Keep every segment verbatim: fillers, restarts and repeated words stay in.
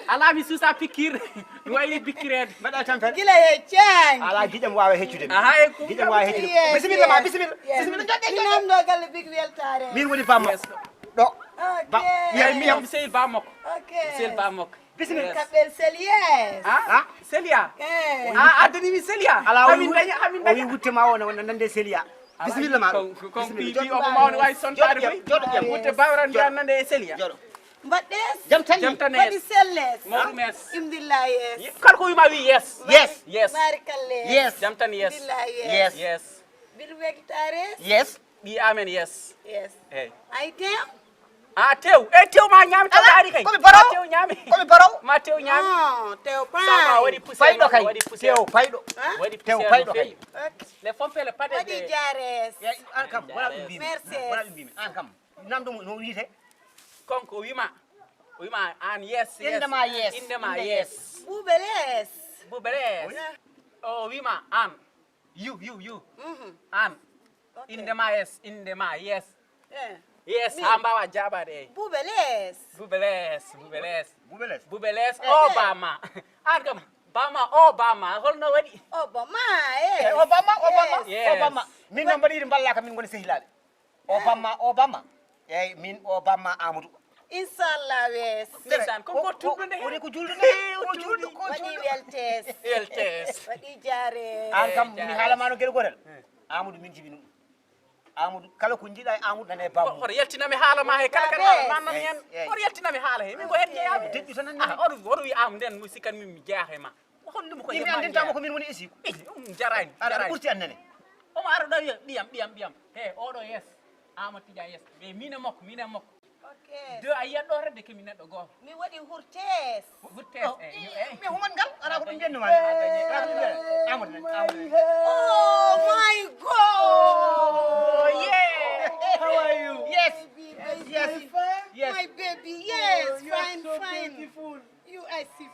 Alaa mi suusa pikkir. Mi wayi pikkireede. Mbaɗa tampere. Gila he caangi. Ala giƴam wawa heccude mi. Aha, e ko Giƴam wawa heccude. Yes, Bisimilla ma, yes, bisimilla. Yes. Bisimilla. Jooɗo, Mi jooɗo. namdo galle big weltare. Min woni bamma. Yes. Ɗo. Ok. Ba- Yeey, Yeey, mi yeey. mi sehil bammakko. Ok. Sehil bammakko. Bisimilla. Kaɓɓel sel yes. Ah, Selia. Eh. Ah, addani mi Selia. Ala o Hamin wi dañi, hamin o wi dañi. Wutte ma o no nande Selia. Bisimilla ma. Kon kon Bisimilla. pipi Jooɗo. omo mawni wawi sontaade Jooɗo, koy. jooɗo, jooɗo. Wutte bawran mbiya nande e Selia. Jooɗo. Mbaɗɗes. Jam tan ni. Jam tan Waɗi yes. Sel yes. Mawɗum yes. Imdilla yes. Kala ko wima wi yes. Yes. Yes. Mari Kalle. Yes. Jam tan yes. Billa yes. Yes. Yes. Bil weltare. Yes. Ɓi amen yes. Yes. Eyyi. Ay tem. A tew. E tew ma ñaami to daari kay. Komi baraw. Tew ñaami. Komi baraw. Ma tew ñaami. Non, tew Sama pay. waɗi poussière. Payɗo kay. Waɗi poussière. Tew payɗo. Hein? Waɗi Tew poussière payɗo no kay. Feewi. Ok. Les pompes le pas Waɗi de. Jares. Yeey, an kam wona ɗum mbimi. Merci. Wona ɗum mbimi. An kam namdo mo no wiyete. Konko wima. Wima an yes yes. Inde ma yes. Inde ma Inde yes. Bubeles. Bubeles. Oui. O wima an. You you you. Mhm. An. Ok. Inde ma yes. Inde ma yes. Eh. Yes Mi- ha mbawa jaabade eyyi. Bubeles. Bubeles. Bubeles. Bubeles. Bubeles. Eh, O eh. bama. An kam. Bama o bama holno waɗi? Obama. Eh. Eyyi, o bamma, o bamma, Yes. o bamma. Min noon mbaɗa yiɗi mballaka min ngoni sehilaaɓe. O bamma, o bamma. Eyyi, min o bamma Amadou. Inchallah wes. Ndeysaan, ko ko tulɗo nde. Woni ko julɗo nde. Ko julɗo, ko Waɗi julɗo. Weltes. L T S. Waɗi Jares. An kam mi Jares. haalama no gueɗe gotel. Amadou min jibini ɗum. Amadou kala ko jiiɗa e Amadou nana e bamma. Hoto yaltinami haala ma he kala kala Babe. haala nanam hen. Eyyi. Hoto yaltinami haala he. Min ko hen jeeyaɓe. Deƴƴu tan anndi. Ah, oto oto wi am nden mo sikkan min mi jeeyaxe ma. Hollude mo ko Min yemma anndinta mo ko min woni esiku. Eh, ɗum jarani. Aɗa Jarani. ɓurti annene. Omo ara ɗo wiya ɓiyam ɓiyam ɓiyam. He oɗo yes. Amadou Tidiane yes. Ɓe min e makko min e makko. Ok. De a yiyat ɗo redde ke min neɗɗo gooto. Mi waɗi hurtes. Hurtes e yo e. Mi human ngal ala ko ɗum ɓennu ma. Ala ko ɗum ɓennu. Amadou nen. Amadou nen. Oh my God. Oh yeah. How are you? Yes. Baby, Yes. baby. Yes. My baby, yes, You are fine, so fine. Beautiful. You are so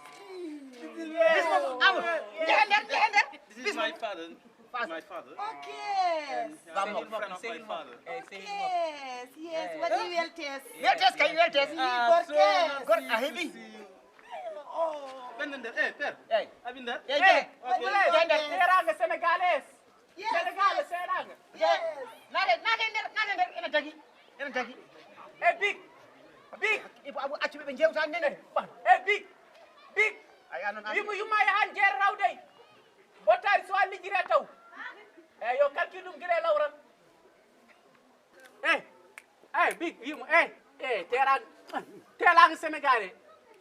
This one. Amadou. Jehen nder, jehen nder. This is my father. My father. Okay. I'm a friend of my father. Eh, sehil mo. Yes, yes. Waɗi weltes. Weltes kay weltes. Gorkes. Gorko a heɓi. Oh. Ɓen nder, eh, père. Eyyi. Abi nder. Eyyi. Waɗi weltes. Teraanga Sénégalais. Yes. Sénégal seeɗaanga. Yes. Naate naate nder naate nder ene tagi. Ene tagi. E big. Big. Ibo abu accu ɓe jewta nene. E big. Big. Ay anon an. Yumma yumma yahan jeere rawdey. Bottaari so a lijjire taw. Eyi yo calcul ɗum gila e lawral. Eh. Eh big yumma eh. Eh teraanga. Teraanga Sénégal e.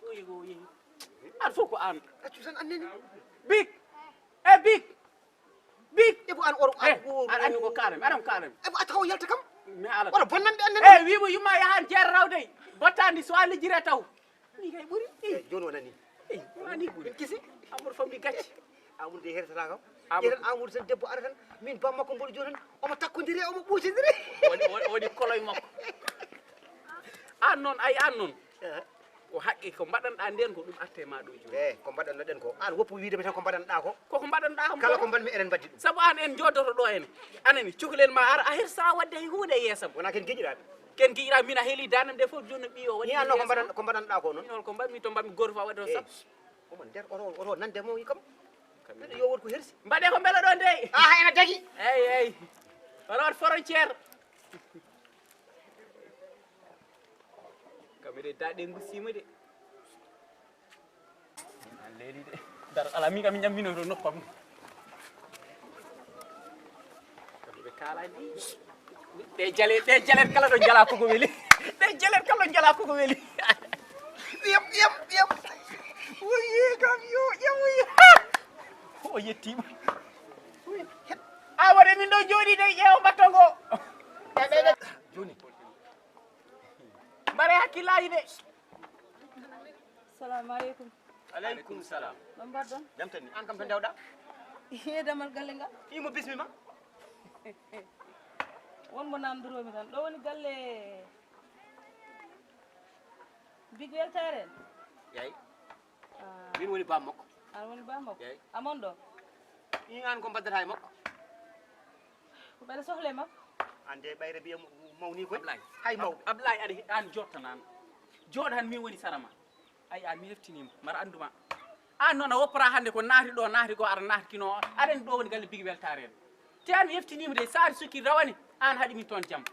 Oyi oyi. An fof ko an. Accu tan annene. Big. Eh big. Big. Ibo an oro Eh, an oro. aɗa anndi ko kaalami aɗa anndi ko kaalami. Ibo a taw yalta kam. Mi haala. Wala bonnan ɓe annene. Eh wimo yumma yahan jeere rawdey. Bottaandi so a lijjire taw. Ni kay ɓuri. Eh, joni wonani. Eh wani ɓuri. Kisi. Amadou famɗi gacce. Amadou de hertata kam. Amadou. Yetan Amadou tan debbo ara tan min bammakko mboɗo joni tan omo takkodiri omo ɓoytodiri. Woni woni woni koloy makko. An noon ay an noon. Ko haqqe ko mbaɗanɗa nden ko ɗum atte ma ɗo joni. Eyi ko mbaɗanno ɗen ko an woppu wiidemi tan ko mbaɗanɗa ko. Koko mbaɗanɗa kam Kala ko ɗo. Mbaɗmi enen mbaddi ɗum. Sabu an en joodoto ɗo ene. Anani cukalel ma ara a hirsa wadde hay huunde e yeesam. Wona ken giƴiraɓe. Ken giƴira min a heeli danam de fof joni ɓiyo waɗi. Ni anno ko mbaɗan ko mbaɗanɗa ko noon. Min hol ko mbaɗmi to mbaɗmi goto fa waɗi to Eyi. sab. Omo nder oto oto nande mo kam. Mbeɗa yo wot ko hersi. Mbaɗe ko mbelo ɗo ndey. Aha ene tagi. Eyi eyi. Wala waɗ frontière. Kamere daɗe ngusima de. An leeli de. Dar ala mi kam ñammino to noppam. Kamɓe kaalani. Ɗe jale ɗe jale kala ɗo jala koko weli. Ɗe jale kala ɗo jala koko weli. Yam yam yam. Oye kam yo yam oye. O yettima. A waɗe min ɗo jooɗi de ƴeewa mbatta ngo. Joni. Mbare hakkillaji de. Salamu aleykum. Aleykum salam. No mbaɗɗon? Jam tan ni an kam to ndewɗa. Ye damal galle ngal. Imo bismima. Won mo namdoroomi tan. Ɗo woni galle Big Weltare en? Yeey. Ah, Min woni bammakko. An woni bammakko? Yeey. Amon ɗo? Ɗin An ko mbaddata e makko. Ko ɓeɗa sohla e makko? Ande ɓayre mbiya mawni koy. Ablaye. Hay mawɓe. Ablaye aɗa an jottanano. Jooɗo han min woni sarama. Ay, an mi heftiniima, mbaɗa annduma. An noon a woppora hannde ko naati ɗo, naati ko, aɗa naati kino, aɗa anndi ɗo woni galle Bigi weltaare en. Te an mi heftiniima de, saari sukki rawani, an haɗi min toon jam.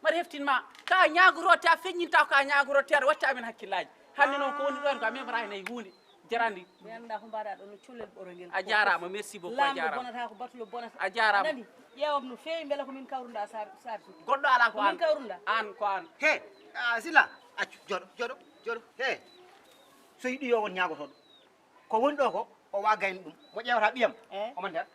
Mbaɗa heftin ma, ka ñaagoro te a feññinta ko a ñaagoro te aɗa watti amen hakkillaaji. Hannde noon ko woni ɗo en ko a memorani nayi huunde jarande. Mi annda ko mbaɗa ɗo no cullel ɓoro ngel. A jaaraama, merci beaucoup, a jaaraama. Bonata ko batulo bonata. A jaaraama. Nani, ƴeewam no feewi mbela ko min kawrunda saari, saari sukki. Goɗɗo alaa ko an. Ko min kawrunda. An ko an. He, a Sila, accu, jooɗo, jooɗo, jooɗo. He, so yiɗi yo won ñaagotooɗo. Ko woni ɗo ko, o wa gayno ɗum. Mo ƴeewata ɓiyam, eh? Omo nder.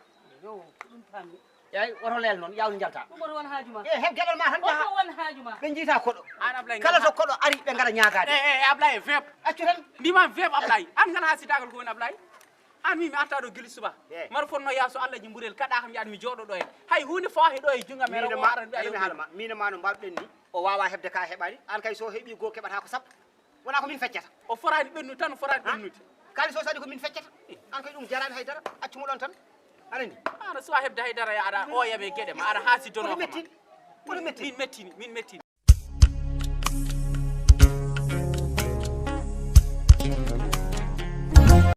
Yo, ko ɗum paammi. Eey, woto leel noon, yawni njalta. Ɗum woto won haaju ma. E, heɓ geɗal ma tan. Woto won haaju ma. Ɓe njiita koɗo. An Ablaye, kala so koɗo ari, ɓe ngara ñaagaade. E, e, Ablaye, vep. Accu tan. Ndima vep, Ablaye. An ngana sitagal ko woni Ablaye? An mi, mi arta ɗo gili suba. Eh. Maro fonno yaa so Allah ji mburel, kaɗa kam yaade mi jooɗo ɗo en. Hay huunde faahi ɗo e junga mero o aran ɓe ayo. Min ma no mbaɗɗen ni, o wawa heɓde ka heɓani. An kay so heɓi goo keɓata ko sappo. Wona ko min feccata. O foraani ɓennude tan, o foraani ɓennude. Kaalis o saɗi ko min feccata. An kay ɗum jaraani haydara. Accu mo ɗon tan. Aɗa anndi? Aɗa suwa heɓde haydara, ya aɗa o yaɓe geɗe ma, aɗa haasi dono. Kono mettini. Kono mettini. Min mettini, min mettini.